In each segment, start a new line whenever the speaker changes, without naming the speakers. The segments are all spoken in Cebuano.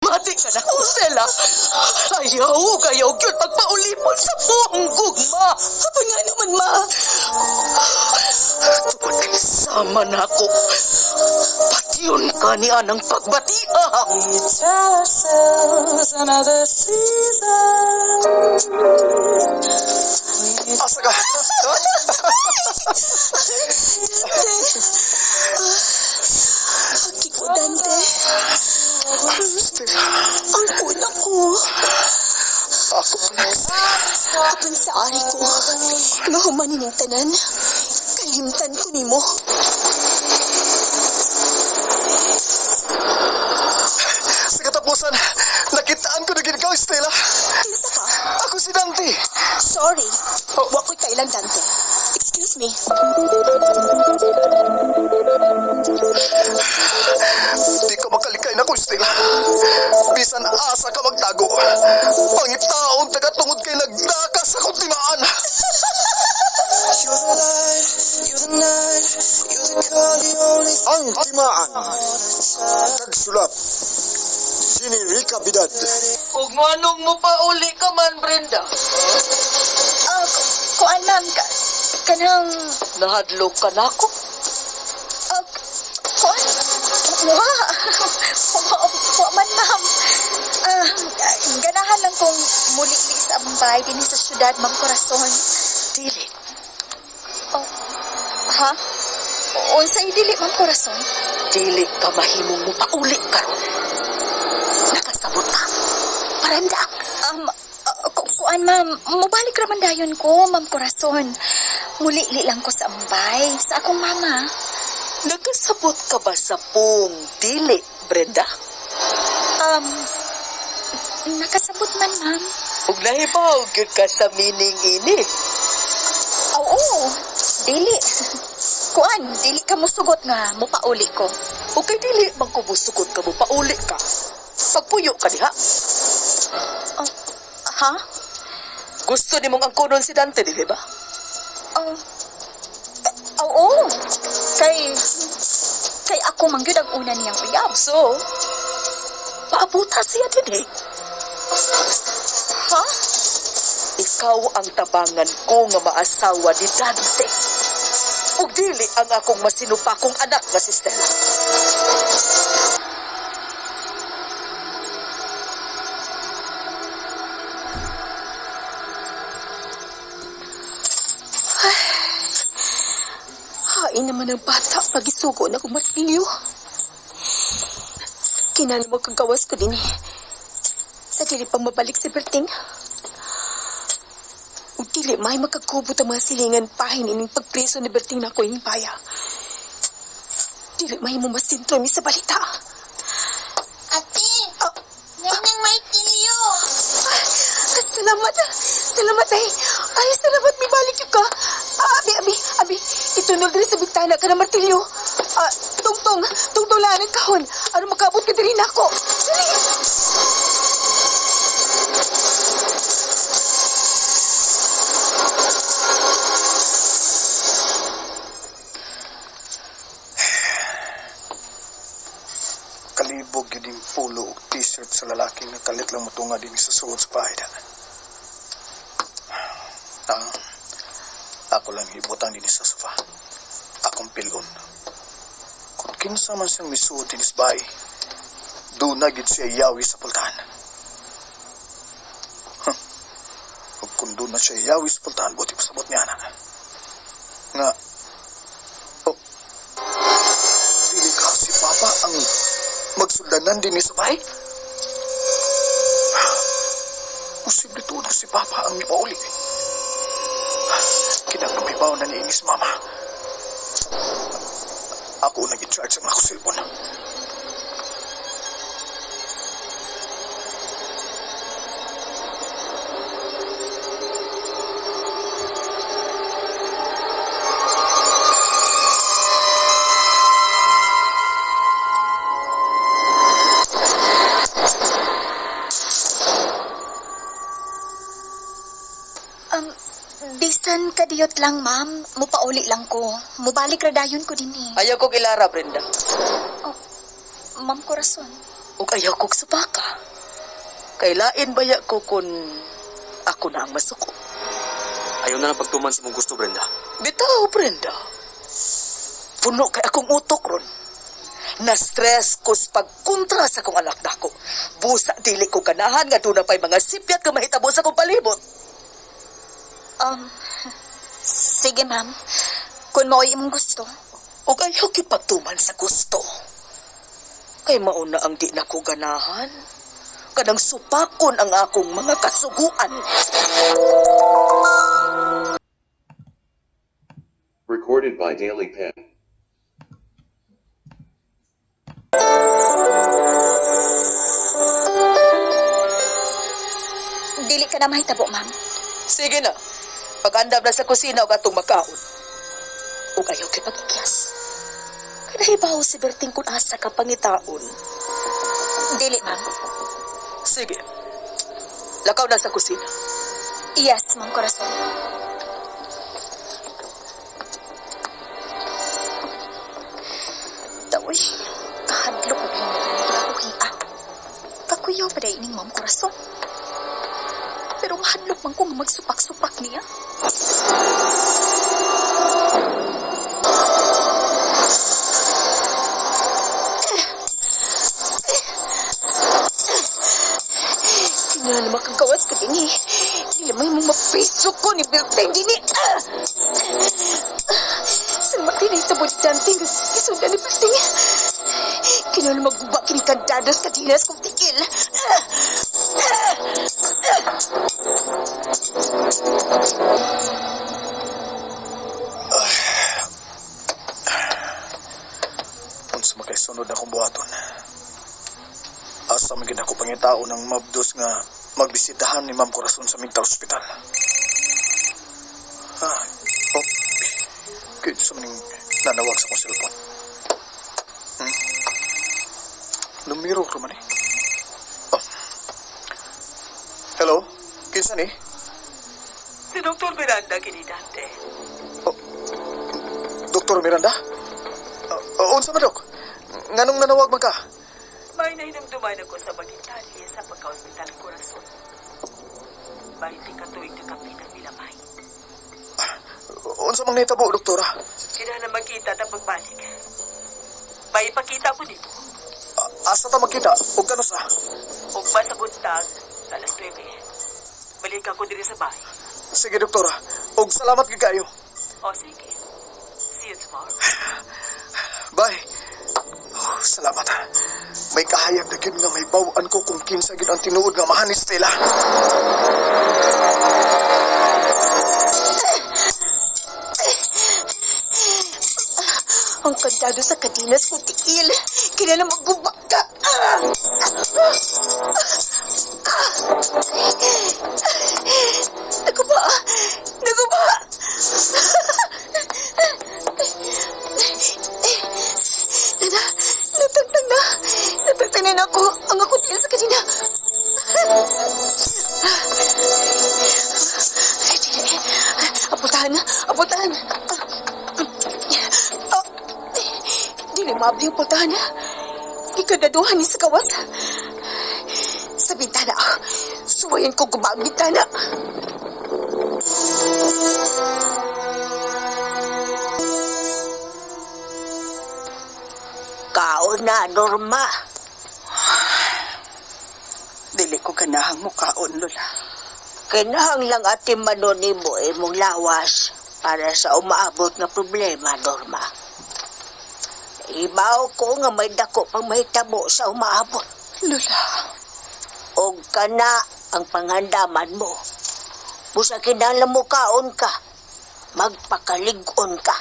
Bati ka na ko, Stella. Ayaw, ayaw, gyud pagpaulipon sa buong gugma.
Apan nga naman, ma.
Tungod kay sama na ako. Patiyon ka ni anang pagbatia.
We tell ourselves another season.
Asa ka?
Hagi ko, Dante.
Stella,
Ang kuna ko.
ako anak.
Apan sa ari ko, nga humanin ang tanan, kalimtan ko nimo.
Sa katapusan, nakitaan ko na gid ikaw, Stella.
Kinsa ka?
Ako si Dante.
Sorry. Wa ko'y kailan, Dante. Excuse me.
Di ka makalikay na ko, Stella. Bisan asa ka magtago. Pangitaon taga tungod kay nagdakas akong timaan.
You're the light, you're the night, you're the color, the only
Ang Timaan. Kagsulat. Jenny Rica Bidad.
Ug nganong mo pauli ka man, Brenda?
Ah, kuan ma'am, kanang
Nahadlok ka na ako.
Kuan wa. Wa, wa man ma'am. Ah, ganahan lang kong muli sa Ambay dinhi sa syudad, Ma'am Corazon.
Dili.
Oh, ha? Unsay dili, Ma'am Corazon?
Dili ka mahimong mo pauli karon. Nakasabot ka. Brenda.
Kuan ma'am, mubalik ra man dayon ko, Ma'am Corazon. Muli-li lang ko sa Ambay, sa akong mama.
Nakasabot ka ba sa pong dili, Brenda?
Nakasabot man, ma'am.
Ug nahibaw gyud ka sa meaning ini.
Oo, dili. Kuan, dili ka musugot nga mupauli ko.
Ug kay dili man ko musugot ka mo pauli ka. Pagpuyo ka diha.
Oh, ha?
Gusto nimong angkonon si Dante, dili ba?
Oh, oo. Kay ako man gyud ang una niyang uyab.
So, paabuta siya dinhi.
Ha?
Ikaw ang tabangan ko nga maasawa ni Dante. Ug dili ang akong masinupakong anak nga si Stella.
Hain naman ang bata pag isugo na kong martilyo. Kinano magkagawas ko din eh. Sa dili pang mabalik si Berting. Ug dili may makakubot ang mga silingan pahin ining pagpreso ni Berting na ako ining baya. Dili may mo masintro mi sa balita.
Ate, ngayon may tilyo.
Ay, salamat. Salamat ay. Ay, salamat. May balik ka. Ah, abi, abi, abi. Itunol diri sa bintana ka na martilyo. Ah, tungtong, tungtong lang ang kahon. Ano makabot ka diri nako? Dali.
Kalibog yun yung polo o t-shirt sa lalaki nga kalit lang mutunga din sa suot sa bahay. Ang ako lang ibutang din sa sofa. Akong pilon. Kung kinsa man siyang misuot din sa bahay, doon na gid siya yawi sa pultahan. Huh. Ug kung doon na siya yawi sa pultahan, buti pasabot niya na. Nga, oh, dili ka si Papa ang magsuldanan din sa bahay? Posible tuod ko si Papa ang ipauli. Kinang na ni Inis Mama. Ako nag-charge ang ako cellphone.
Bisan kadiyot lang, ma'am. Mupauli lang ko. Mubalik ra dayon ko din eh.
Ayaw ko kilara, Brenda.
Oh, Ma'am Corazon.
Ug ayaw kog supaka. Kay lain baya ko kun ako na ang masuko.
Ayaw na lang pagtuman sa mong gusto, Brenda.
Bitaw, Brenda. Puno kay akong utok ron. Na-stress ko sa pagkontra sa akong anak nako. Busa dili ko ganahan nga doon na pa'y mga sipyat nga mahitabo sa akong palibot.
Um, sige ma'am. Kung mao'y imong gusto.
Ug ayaw kipagtuman sa gusto. Kay mauna ang di nako ganahan. Kanang supakon ang akong mga kasuguan.
Recorded by Daily Pen.
Dili ka na mahitabo, ma'am.
Sige na. Pag-andam na sa kusina og atong makaon. Ug ayaw kay pag-ikyas. Kay nahibaw si Berting kun asa ka pangitaon.
Dili, ma'am.
Sige. Lakaw na sa kusina.
Yes, ma'am Corazon. Taoy, kahadlok og hingi ako Kakuyaw pa ining ma'am Corazon. Pero mahadlok man ko nga magsupak-supak niya.
Kinahanglan makagawas ka din eh. Dili may mong mapiso ko ni Berting din eh. Ah! Sa matinay sa ni Dante, gisundan ni Berting. Kinahanglan magguba kini kandados kadinas kong tikil. Ah!
Unsa man kay sunod akong buhaton. Asa man gid ako pangitao ng mabdos nga magbisitahan ni Ma'am Corazon sa mental hospital. Ah, oh, kaya sa maning nanawag sa akong cellphone. Numero ko man eh. Oh. Hello? Kinsa ni?
Si Dr. Miranda kini Dante.
Dr. Miranda? Unsa man, Dok? Nganong nanawag man ka?
May nahinamduman ako sa bagitali sa pagka-ospital Corazon. 20 ka tuig na kapit ang milamay.
Unsa mang nahitabo, doktora?
Kinahanglan magkita ta pagbalik. May ipakita ko nimo.
Asa ta magkita? Ug kanus-a?
Ugma sa buntag, alas 9. Balik ako diri sa bahay.
Sige, doktora. Ug salamat gid kayo.
O sige. See you tomorrow.
Bye. Oh, salamat. May kahayag na gyud nga may baw-an ko kung kinsa gyud ang tinuod nga amahan ni Stella.
Ang kandado sa kadinas kong tikil. Kinahanglan magguba ka. Ah! Ah! Ah! Naguba! Naguba! Nana, natagtag na. Natagtag na ako. Ang ako tiil sa kadina. Ay, dili. Aputahan na. Aputahan. Ah, dili maabli ang pultahan. Ikadaduhan ni sa kawas. Sa bintana. Suwayan ko guba ang bintana.
Kaon na, Norma.
Dili ko ganahang mukaon, Lola.
Kinahanglang ating manon nimo imong lawas para sa umaabot nga problema, Norma. Ibaw ko nga may dako pang mahitabo sa umaabot.
Lola.
Og kana ang panghandaman mo. Busa kinahanglan mo kaon ka. Magpakalig-on ka.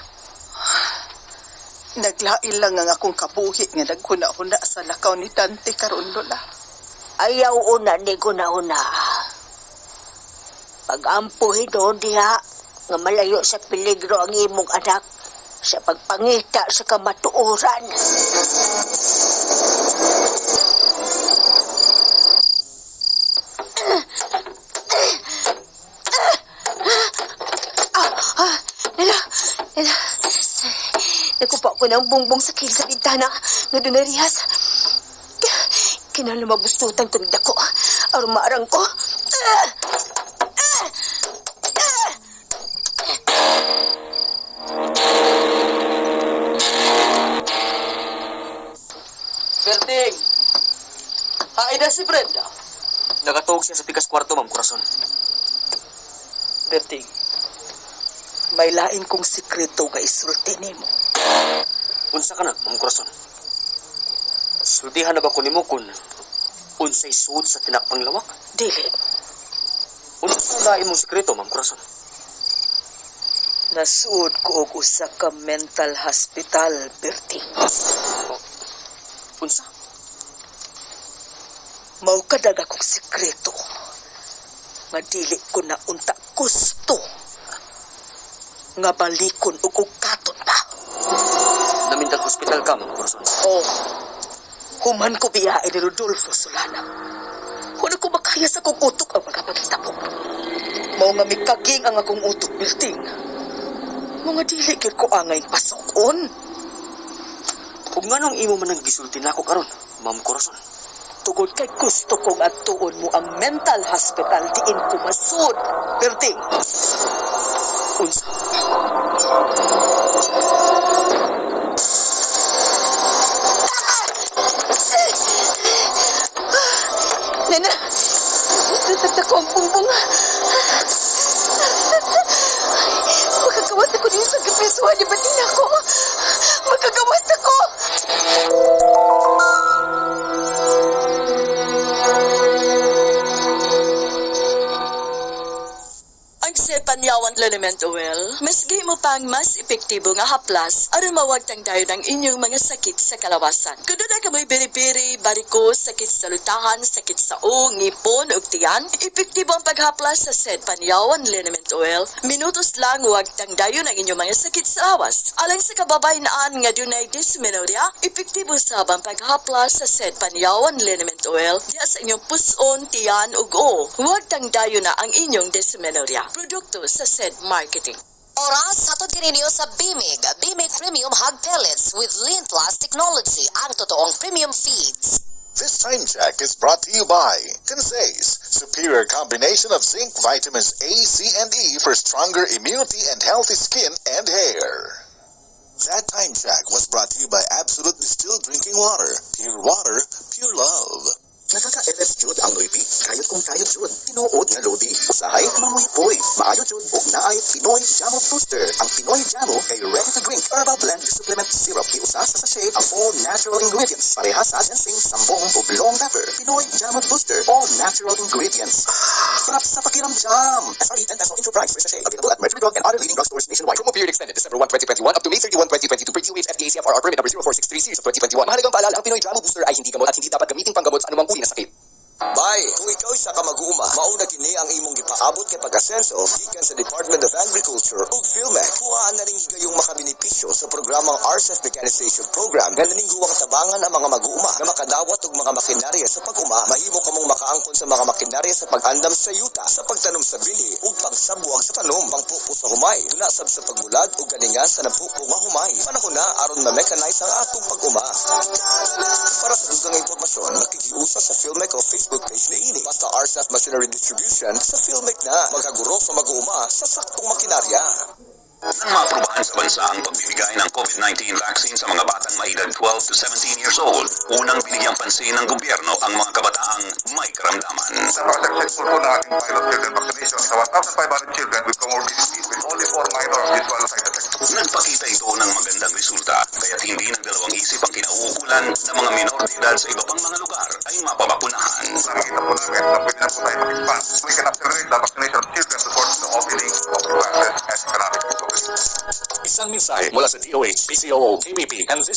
Naglain lang ang akong kabuhi nga naghuna-huna sa lakaw ni Dante karon, Lola.
Ayaw una ni guna-una. Pag-ampuhin doon diha, nga malayo sa peligro ang imong anak sa pagpangita sa kamatuoran.
Ah, Nala, nala. Nakupa ko ng bungbong sa kil sa bintana nga doon na rihas. Kinahanglan mabustutan ko dako. Aron maarang ko. Ah! Ah! Ah!
Berting! Hain na si Brenda.
Nakatuog siya sa pikas kwarto, Ma'am Corazon.
Berting, may lain kong sikreto nga isulti nimo.
Unsa ka na, Ma'am Corazon? Sultihan na ba ko nimo kun unsay suod sa tinakpang lawak?
Dili.
Unsa lain mong sikreto, Ma'am Corazon?
Nasuod ko og usa ka mental hospital, Berting.
Unsa?
Mao kadag akong sikreto nga dili ko na unta gusto nga balikon og ugaton pa.
Na-mental hospital ka, Ma'am Corazon.
Oh, human ko biyae ni Rodolfo Solana. Wala ko makaya sa akong utok ang mga paghitabo. Mao nga mikaging ang akong utok, Berting. Mga dili gyud ko angay pasokon.
Ug nganong imo man ang gisulti nako karon, Ma'am Corazon?
Tungod kay gusto kong atuon mo ang mental hospital diin ko masud, Berting.
Unsa?
Nana, gusto ko ang bumbong. Makagawas ako din sa kapresuhan ni Batina ko. Makagawas ako!
Ang Panyawan Liniment Oil, mas mo pang mas epektibo nga haplas aron mawagtang dayon ang inyong mga sakit sa kalawasan. Kung doon kamoy biribiri, bariko, sakit sa lutahan, sakit sa o, ngipon ug tiyan, epektibo ang paghaplas sa Sed Panyawan Liniment Oil. Minutos lang wagtang dayon ang inyong mga sakit sa lawas. Alang sa kababayen-an nga dunay dysmenorrhea, epektibo sab ang paghaplas sa Sed Panyawan Liniment Oil diya sa inyong puson, tiyan ug o. Wagtang dayon na ang inyong dysmenorrhea. Produkto sa Sed Marketing.
Oras hatod ninyo sa Bimig. Bimig Premium Hog Pellets with Lean Plus Technology, ang totoong premium feeds.
This time check is brought to you by Consays, superior combination of zinc, vitamins A, C, and E for stronger immunity and healthy skin and hair.
That time check was brought to you by Absolute Distilled Drinking Water. Pure water, pure love.
Nakaka-LS jud ang noypi. Kayod kung kayod jud. Tinuod nga lodi. Usahay, mamuhipoy. Maayo jud og naay Pinoy Jamo Booster. Ang Pinoy Jamo kay ready to drink herbal blend supplement syrup. Giusa sa sachet ang all natural ingredients. Pareha sa ginseng, sambong ug long pepper. Pinoy Jamo Booster. All natural ingredients. Sarap sa pakiramdam. SRP 10 peso intro price per sachet. Available at Mercury Drug and other leading drugstores nationwide.
Promo period extended December 1, 2021 up to May 31, 2022 per DOH FDA CFRR permit number 0463 series of 2021. Mahalagang paalala, ang Pinoy Jamo Booster ay hindi gamot at hindi dapat gamitin panggamot sa anumang uri na sakit.
Bay, kung ikaw isa ka mag-uuma, mauna kini ang imong gipaabot kay pag-asenso gikan sa Department of Agriculture ug PhilMech. Kuhaan na ning higayong makabenepisyo sa programang RCEF Mechanization Program nga naningguwang tabangan ang mga mag-uuma nga makadawat og mga makinarya sa pag-uma. Mahimo kamong makaangkon sa mga makinarya sa pag-andam sa yuta, sa pagtanom sa binhi ug pagsabwag sa tanom, pangpupo sa humay, duna sab sa pagbulad ug galingan sa napupo nga humay. Panahon na aron ma-mechanize ang atong pag-uma. Para sa dugang impormasyon, makikiusa sa PhilMech o Facebook page na ini. Basta RCEF Machinery Distribution sa PhilMech na magaguro sa mag-uuma sa saktong makinarya.
Nang maaprubahan sa bansa ang pagbibigay ng COVID-19 vaccine sa mga batang may edad 12 to 17 years old, unang binigyang pansin ng gobyerno ang mga kabataang may karamdaman.
Napaka-successful po ng ating pilot children vaccination sa 1,500 children with comorbidities with only 4 minor visual side effects.
Nagpakita ito ng magandang resulta, kaya't hindi nagdalawang isip ang kinauukulan na mga minor de edad sa iba pang mga lugar ay mapabakunahan.
Nakikita po namin na pwede na po tayo mag-expand. We can accelerate the vaccination of children to support the opening of classes and economic recovery.
Isang mensahe mula sa DOH, PCOO, KBP, and this